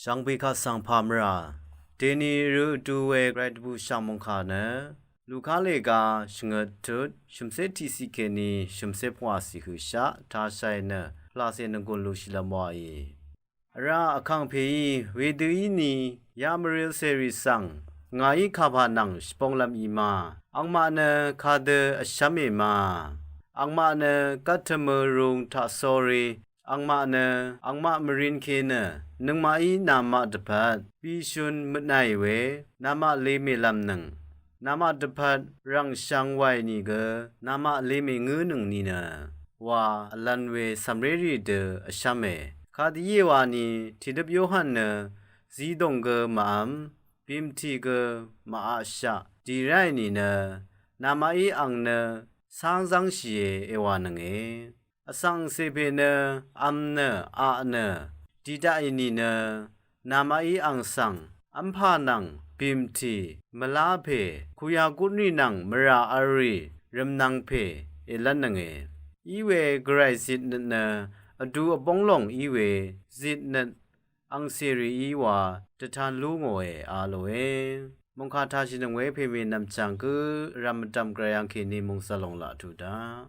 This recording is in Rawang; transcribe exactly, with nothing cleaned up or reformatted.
Shvngbe kaq svng pà mvrà deni rø vdu we gvray dvbùshv̀ng mòngkà nø Luka lèga shvngøt tut shø̀mcé tiqciq kèní shø̀mcé pvngwàciq høqshaq tashai nø pvlacè nvgùn lushìlvm wàì. Vrá vkàngpèí wedø íni yamvril cèrì svng ngàí kapà nvng shvbonglvm ì ma, angmaq nø kadø vshv́mè ma, angmaq nø gvttø̀mø rung taqsórí, angmaq nø angmaq mvrinke nø nøngmaqí namaq dvpvt bishun møtnaì we namaq lemèlvmnøng, namaq dvpvt rv̀ngshvng wàì nìgø namaq lemèngǿnøng nìnø wa vlv̄n we cv̀mrérì dø vshv́me. Kadø íe wani tìdøp Yohan nø zidòng gø màvm, bìmtì gø màaqshaq dì ráì nìnø namaqí ang nø cáng zv́ngshìe èwànønge. Vsvng angcè pè nø v̄m nø aq nø dì daqì nìnø namaqí ang svng v́mpà nvng bìmtì mvlá pè kuya gutnrì nvng mvrà v̄lrì rvmnvng pè èlv́nnønge. Iwe gvray zitnøt nø vdu vbóng lòng iwe zitnøt angcèrìí wa dvtan lú ngòe a lòe. Mòngkà tashìnøng we pèmè nv̀mchv̀ng gǿ vrv̀m vdv̀m gvray angkèní mòngzv̀l lòng laq tuq daq.